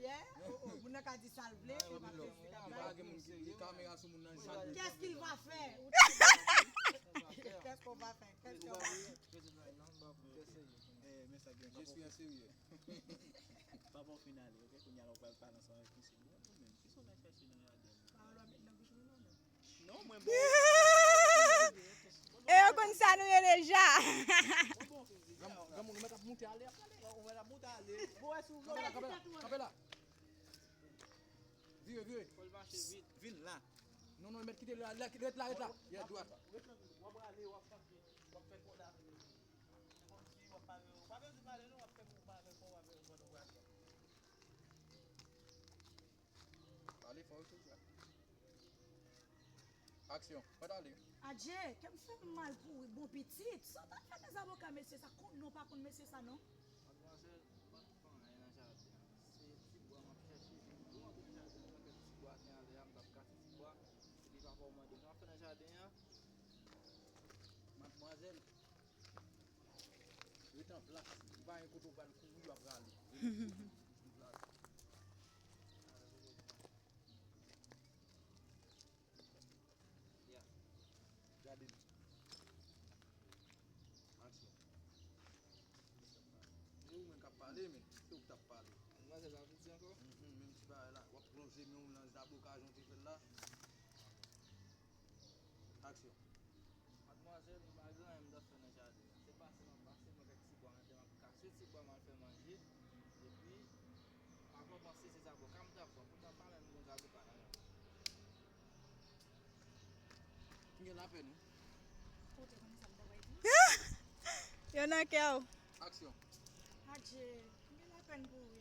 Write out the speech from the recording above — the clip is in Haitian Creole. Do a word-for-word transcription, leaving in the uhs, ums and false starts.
Yeah? Oh, oh, moun nan ka di sa l vle, li pa vle, li ka bay. Kiyès ki l va fè? Kiyès ki l va fè? Kiyès ki l va fè? Je suis un sérieux. Papa w fin ale, ok? Kounye a la w pral pale ansanm avèk misye. Bon, ou menm, kisa w vin chèche nan jaden an? Pawòl w ap met nan bouch mwen non, non. Non, mwen bon. E yo konn sa nou ye deja. Granmoun, ou mèt ap moute ale, ap ale. Ou mèt ap moute ale. Bon, wè si w vle. Kanpe la, kanpe la, kanpe la. Vire, vire. Fò l mache vit. Vin la. Non, non, mèt kite la, la, ret la, ret la. Yeah, dwat. Ret la, w ap ale, w ap kanpe. W ap fè kò la. Se kòmsi w ap pale, w pa bezwen pale non, w ap fè pou w pale, fò w ap fè kò w ap fè. Pale fò wi, frè. Aksyon. Mèt ale. Adje, kè m fè m mal pou bon pitit. Sa w t ap fè nan zaboka mesye sa, konn non pa konn mesye sa non. Madmwazèl, m pa t fè anyen nan jaden an. Se ti bwa m ap chèche. Depi m antre nan jaden an, nan kèk ti bwa ki anlè a, m t ap kase ti bwa. Epi papa w mande m sa m ap fè nan jaden an. Madmwazèl, rete an plas. Ou pa gen kote w pral kouri, w ap rale. Rete an plas. Ya. Gade m. Aksyon. Se ou menm k ap pale, men se ou k t ap pale. Madmwazèl la piti ankò? Mhm, menm ti bagay la. W ap plonje men w nan zaboka jan w te fè l la. Aksyon. Madmwazèl, m pa gen anyen m t ap fè nan jaden an. Se pase m ap pase, m wè kèk ti bwa nan tè m, m ap kase ti bwa m al fè manje. Epi, m pa konn panse se zaboka m t ap pran. Poutan m pa menm gen zaboka nan men m. M gen lapèn wi. Kote konn sa m ta bay di? Yo nan kè w. Aksyon. Adje, m gen lapèn pou ou wi.